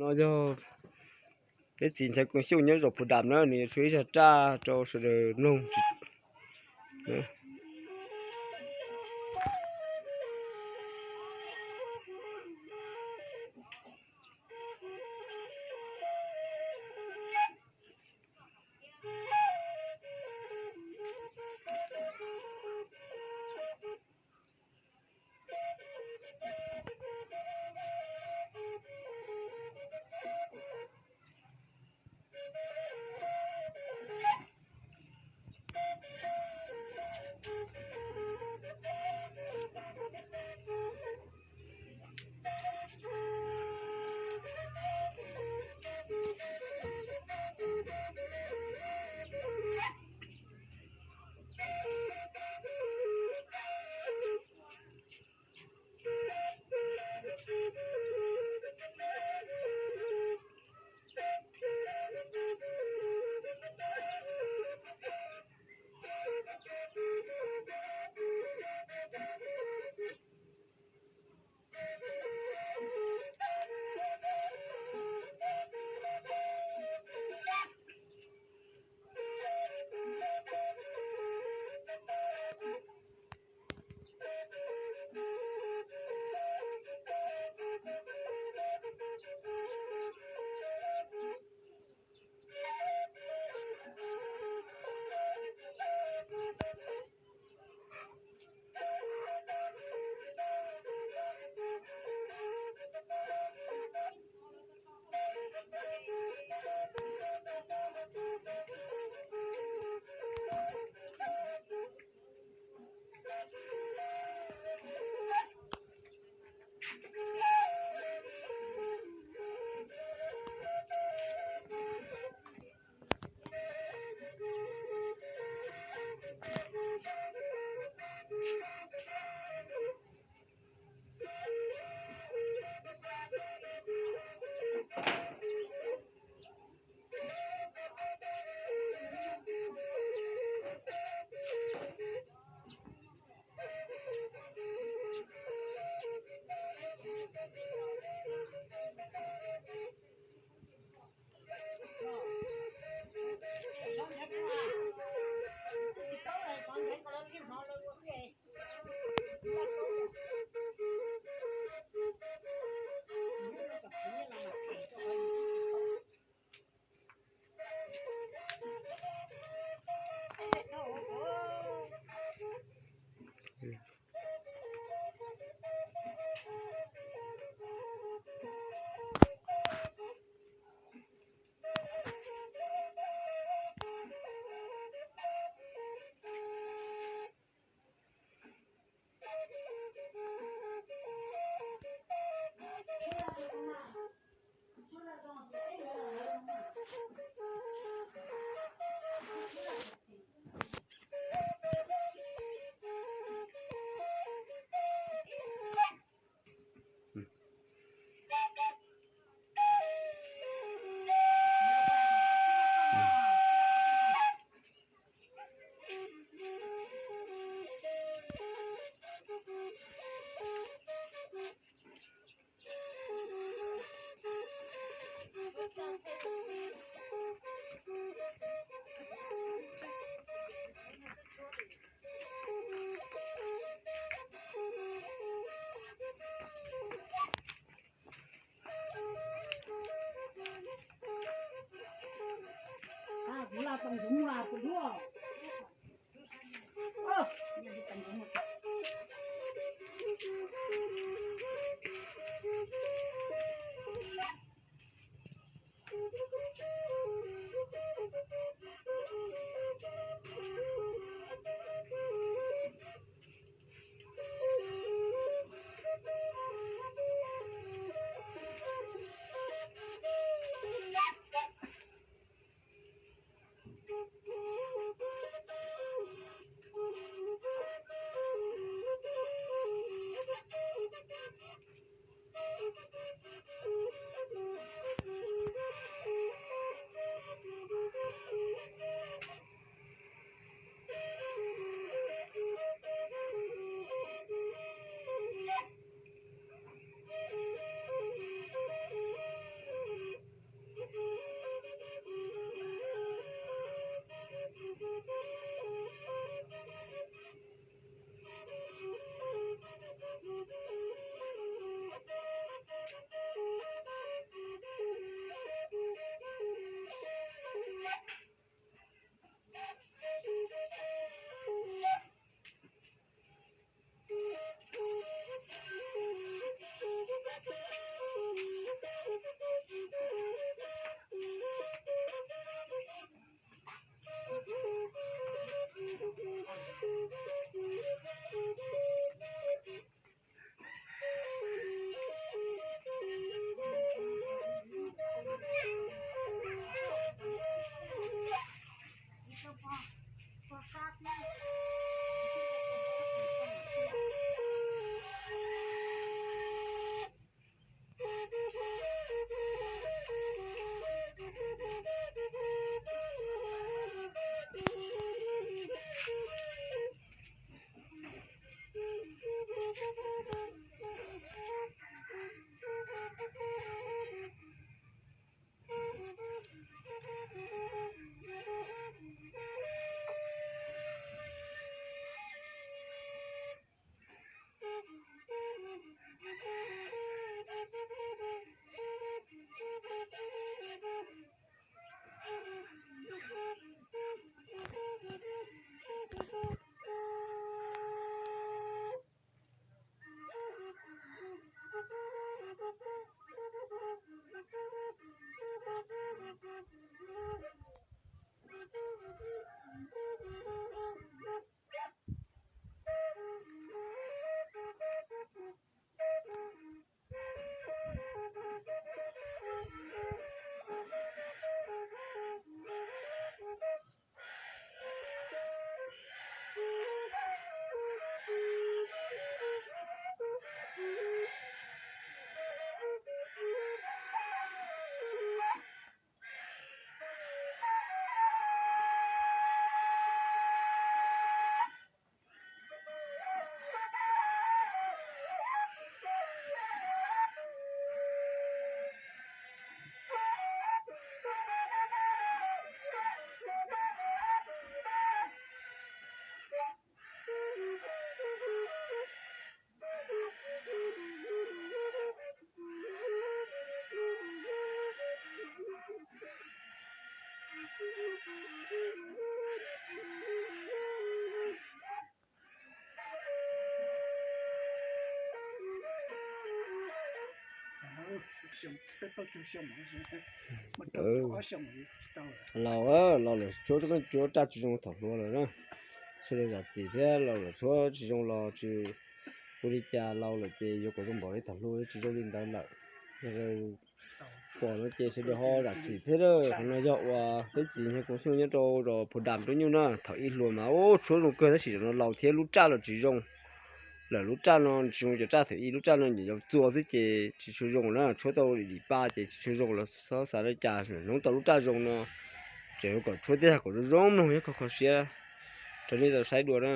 No yog peb txiv ntxhais Koom Xyooj nyob zos Phu Dam na, nws yuav tshuab ib zaj raj rau sawv daws mloog. Laus, laus lawm tshuab, tshuab raj tsis zoo thaum hluas lawm na. Sawv daws zam txim thiab, laus lawm tshuab tsis zoo los tsis ua li cas, laus lawm ces yuav kom zoo npaum li thaum hluas tsis zoo li ntawd lawm. Pom no ces sawv daws ho zam txim thiab. Qhov no yog uas peb txiv Nyiaj Koos Xyooj nyob rau zos Phu Dam Roob Nyuj na, thaum ib hluas mas ub tshuab zoo kawg tab sis zaum no laus thiab lub raj los tsis zoo lawm. Lub raj no tsis zoo, cov raj thaum ib lub raj no nyiam yau txua xwb ces tsis tshua zoo na, tshuab tau dim dim pa ces tsis tshua zoo los txhob xav li cas. Hnov tau lub raj zoo no tseem yuav kom tshuab thiab kom zoo zoo mloog thiab kho kho siab rau nej tau saib dua na.